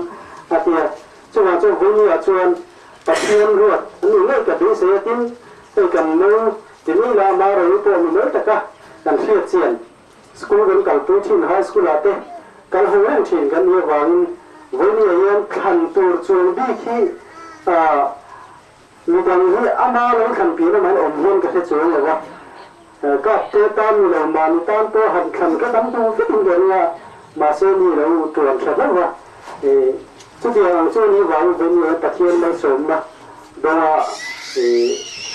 a ti a. Chungah chuan Vawnia chuan Pathian ruat an nih ngei ka beisei a tin, hei kan no ti mai la ama rei pawh ni mai taka kan hriat chian school kan kalpui thin high school ah te kal ho reng thin kan nih avangin Vawnia hian thlan tur chuang bik hi ah midang hi ama lo thlan pian amah in awm hian ka hre chuang lo va kap te tan ni lo mahni tan pawh han thlan ka tam duh vek in ka ring a mahse ni lo tuan tha hlauh va. Chutiang ang chuan hi vang veng leh Pathian malsawmna dawnga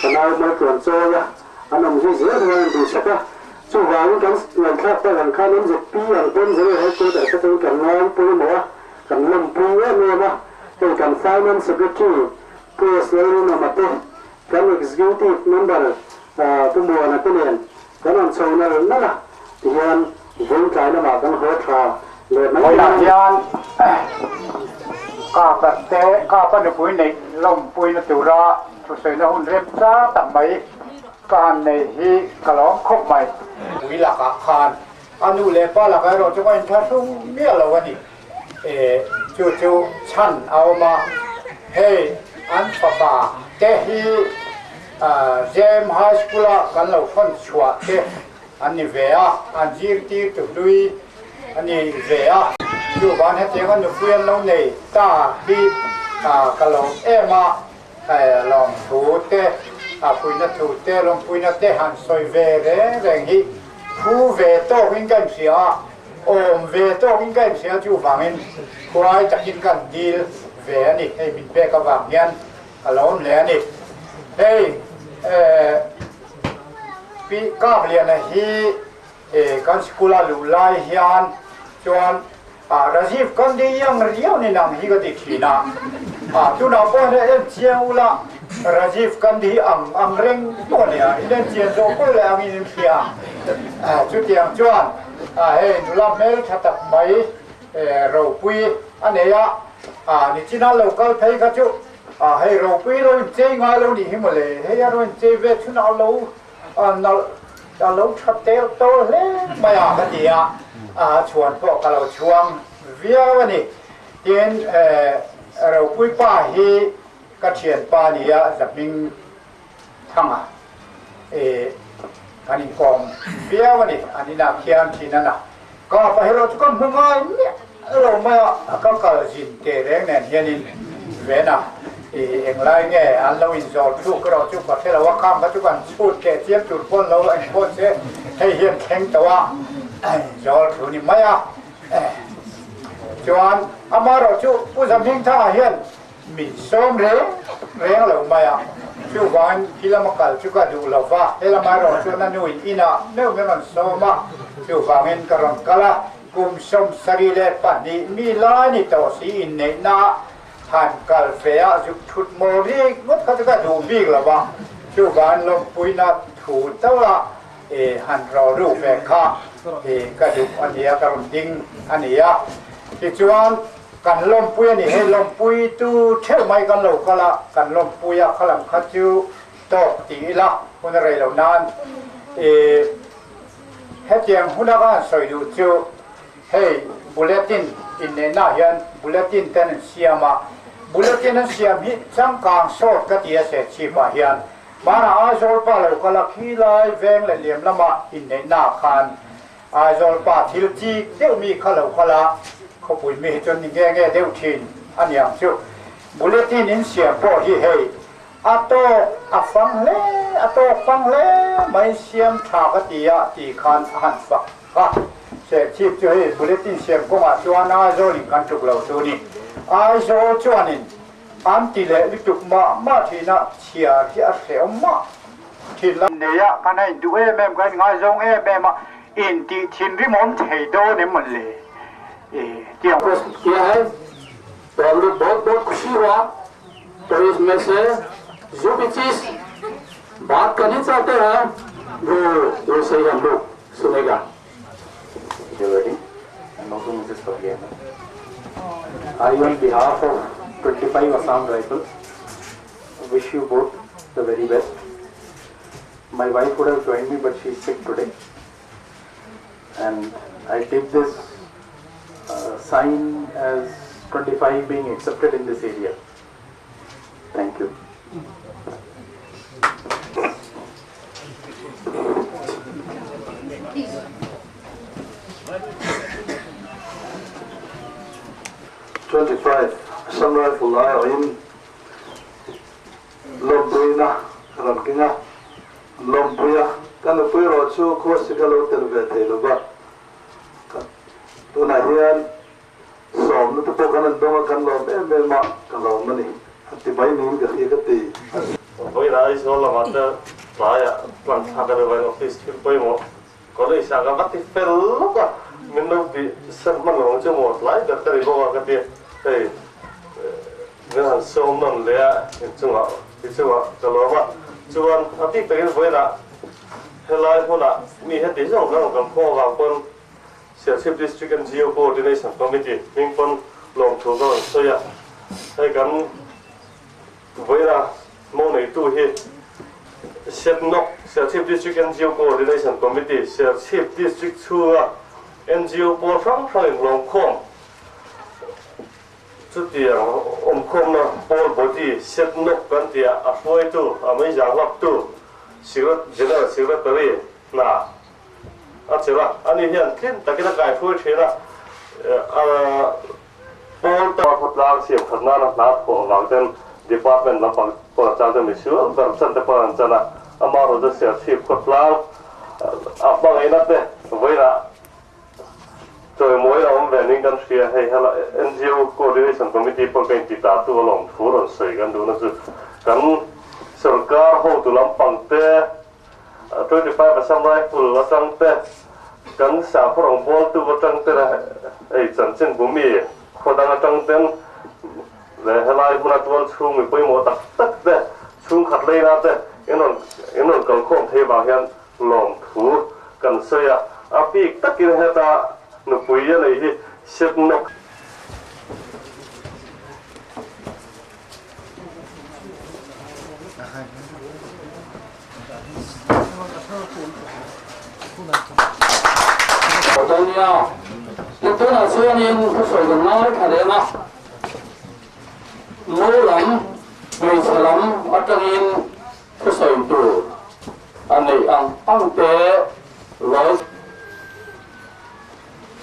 fanau maltluan chawi a an awm zui zel hian an duhsak a. Chuvangin kan ngaihthlak tak ang khan MZP ang pawn General Headquarter te chu kan ngai pawimawh a, kan lawmpui em em a. Hei kan Finance Secretary Pu S. Lalrinawma te, kan Executive Member Pu Muana te nen Kan rawn chho nal nal a, tihian veng tlai lamah kan haw tha leh mai Vawilah hian Kapa te Kapa nupui neih lawmpuina tura thusawina hun rem chang tak mai ka han nei hi ka lawm khawp mai. Pui lakah khan a nu leh pa lakah erawh chu ka inthlahrung miah lo a ni. Chu chu chhan a awm a, hei an fapa te hi JM High School a kan lo thawn chhuah te an ni ve a, an zirtirtu hlui a ni ve a. Chuvan hetiang a nupui an lo nei ta hi ka lawm em a, lawmthu te, puina thu te, lawmpuina te han sawi ve reng reng hi phu ve tawkin ka inhria a. Awm ve tawkin ka inhria chuvangin khuai takin kan dil ve a ni. Hei min pek avang hian ka lo awm hle a ni. Hei Pi Kapliana hi kan school a luh lai hian chuan Rajiv Gandhi ang riau ni nang hi ka ti thin a. Tunah pawh hian en chiang ula Rajiv Gandhi ang ang reng pawh a nia. In en chian zawh pawh leh angin in hria. Chutiang chuan hei nula hmel tha tak mai ropui a nei a, nichina lo kal phei kha chu hei ropui lo inchei ngai lo nih hi mawle, hei a rawn inchei ve chhunah a lo nalh a lo tha tel tawl hle mai a ka ti a, chhuan pawh ka lo chhuang viau a ni. Tin, ropui pa hi ka thianpa a ni a, Zahming Thanga e kan inkawm viau a ni, an inah khian thin a na. Ka pa erawh chu ka hmu ngai miah lo mai a, ka kal zin teh reng nen hianin Vena i englai nge an lo inzawr thluk erawh chu ka hre lo a, khang kha chu kan chhut teh chiam tur pawn lo enkawl se hei hian thleng tawh a, inzawr thu ni mai a. Chuan amaherawh chu Pu Zahmingthanga hian Min sawm reng reng lo mai a, chuvangin khi lama kal chu ka duh lo va, he lama erawh chuan a nuin inah meuh min rawn sawm a, chuvangin ka rawn kal a. kum 72 mi lai ni tawh si inneihna han kal ve a zuk thut maw rik ngawt kha chu ka duh bik lo va, chuvang lawmpuina thu chauh a han ro ruk ve kha ka duh a nia, ka rawn ding a nia. Tichuan kan lawmpui a ni, hei lawmpui tu theuh mai kan lo kal a, kan lawmpui a khalam kha chu tawk ti ila hun a rei lo nan hetiang huna ka han sawi duh chu hei bulletin inneihnaah hian bulletin ten an siam a, bulletin an siam hi changkang sawt ka ti a Serchhip-ah hian hmanah Aizawl pa lo kal a khilai veng leh liam lama inneihnaah khan Aizawl pa thil chik deuh mi kha lo kal a, khawpui mi hi chuan ni nge nge deuh thin a niang chu bulletin in siam pawh hi hei A tawk a fang hle, a tawk fang hle mai siam tha ka ti a ti khan a han fak a. Serchhip chu hei bulletin siam kawngah chuan Aizawl in kan tluk lo chu ni. Aizawl chuanin an ti leh lutuk mah mah thin a, chhiar hi a hrehawm mah thin la. Nei a, kan a induh em em, kan inngaizawng em em a, intih thinrimawm thei dawn em mawn le? Tiang. प्रस्तुत किया है तो हम लोग बहुत बहुत खुशी हुआ तो इसमें से जो भी चीज बात करनी चाहते हैं वो वो सही हम लोग सुनेगा And also Mrs. Fabiana. I, on behalf of 25 Assam Rifles, wish you both the very best. My wife would have joined me, but she is sick today. And I take this uh, sign as 25 being accepted in this area. Thank you. 25 Assam Rifle lai awhin lawmpuina ka rawn keng a, lawmpui a, ka nupui erawh chu khuasik a lo tel ve thei lo va, tunah hian sawmna te pawh kan han dawng a, kan lawm em em a, ka lawm a ni, a ti mai niin ka hria ka ti. Vawiin Aizawl lamah te tlaiah plan thlak a ni vawiin office thil pawimawh college ah ka va ti fel lawk a, min lo tih san hman lo ang chu maw tlai ber ka ni bawk a ka ti a, hei min han sawm nawn leh a inchungah inchungah ka lawm a, chuan a bik takin vawiinah helai hmunah mi heti zawng zawng kan khawng avang pawn Serchhip District NGO Coordination Committee hming pawn lawmthu ka rawn sawi a, hei kan vawiina mo neitu hi Setnawk Serchhip District NGO Coordination Committee Serchhip District chhunga NGO pawl hrang hrang inhlawmkhawm chutiang awmkhawmna pawl body Setnawk kan tih ah a hruaitu a meizang hlaptu General Secretary hna a chelh a, ani hian tlin takin a kaihruai thin a, a pawl ta khawtlang siam khat nana hna thawh avang ten department lampang pawh a chang te misual ber chan te pawh an chan a, amaherawhchu chu Serchhip khawtlang a hmangaihna te vawiinah chawimawi a awm ve ning kan hria, hei hela NGO Coordination Committee pawh ka inti ta tu alawm thu rawn sawi kan duhna chu kan sorkar hotu lampang te 25 Assam Rifle atang te, kan sakhaw rawngbawltu atang te leh hei chanchin bumi khaw dang atang ten leh helai hmuna tual chhung mi pawimawh tak tak te chhungkhat leina te in rawn in rawn kalkhawm thei vang hian lawmthu kan sawi a, a bik takin heta nupui a nei hi Setnawk. Nia, tunah chuanin thusawi kan ngai thla lem a, Ngo lam, hmeichhe lam atangin thusawi tur a neih ang ang te lawi.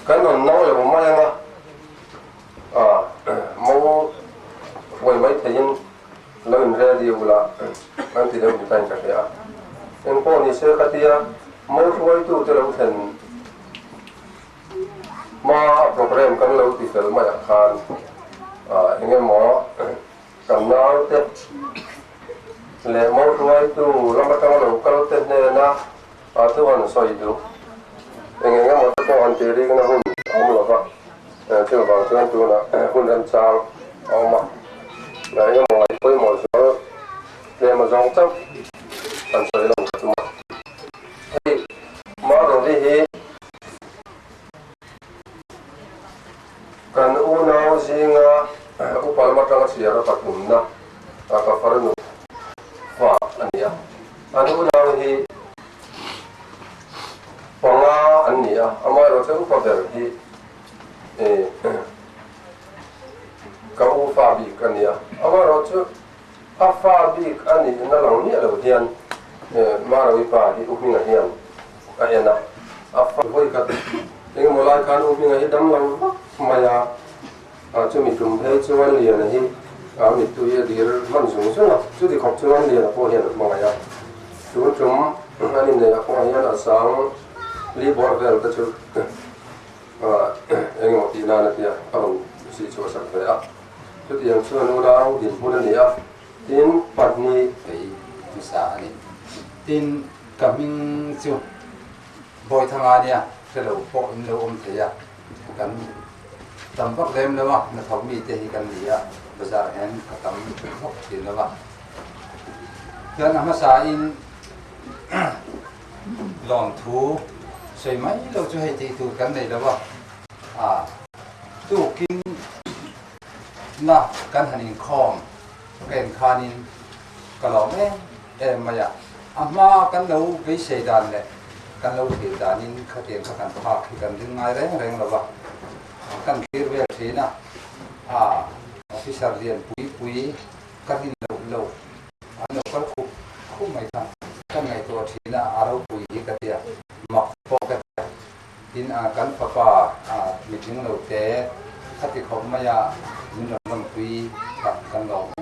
Kan rawn no lo mai ang a, mo huai mai theiin lo in ready ula an ti deuh ni tain ka hria a. Engpawh ni se khatia mo hruaitu te lo thlen hma a program kan lo ti fel maiah khan eng emaw kan naute leh mo hruaitu lam atanga lo kal te hnena thu han sawi duh eng eng emaw te pawh han tih rikna hun a awm lo va, chuvang chuan tunah hun remchang a awm a, engemaw ngaih pawimawh zual tlem a zawng chauh an sawi lo ka tum a. Hei Marovi hi kan unau zinga upa lam atanga chhiar a pathumna ka farnu fa a ni a, an unau hi panga an ni a, amaherawhchu upa ber hi ka u fa bik a ni a, amaherawhchu a fa bik a nihna lang miah lo hian Marawi pa hi U Hminga hian a en a, a fa vawi khat engemaw lai khan U Hminga hi dam lo vak mai a, chumi tum phei chuan Liana hi a mittui a dir hman zung zung a, chuti khawp chuan Liana pawh hian a hmangaih a, tun tum an inneih ah pawh hian a sang li bawr vel te chu engemaw tih nan a tia a rawn sih chhuah sak ve a. Chutiang chuan unau dinhmun a ni a, tin pahnih kei hmasa a ni. Tin, ka hming chu Bawithanga nia hre lo pawh in lo awm thei a, kan tam vak lem lo a, hnathawk mite hi kan ni a, bazar hian ka tam vak thin lo a. Chuan a hmasa in lawmthu sawi mai lo chu hei tih tur kan nei lo a, a tukin na kan han inkhawm ka en khanin ka lawm em em mai a, a hma kan lo beisei dan leh kan lo thlir danin khatiang kha kan phak hi kan ring ngai reng reng lo va, kan thlir vel thin a, a officer lian pui pui ka rin loh loh an lo kal khup khup mai kha kan ngaihtuah thin a, a ropui hi ka tia mak pawh ka tia. Tin a kan fapa a mitling lo te khati khawp mai a min rawn lawmpui tak kan lo.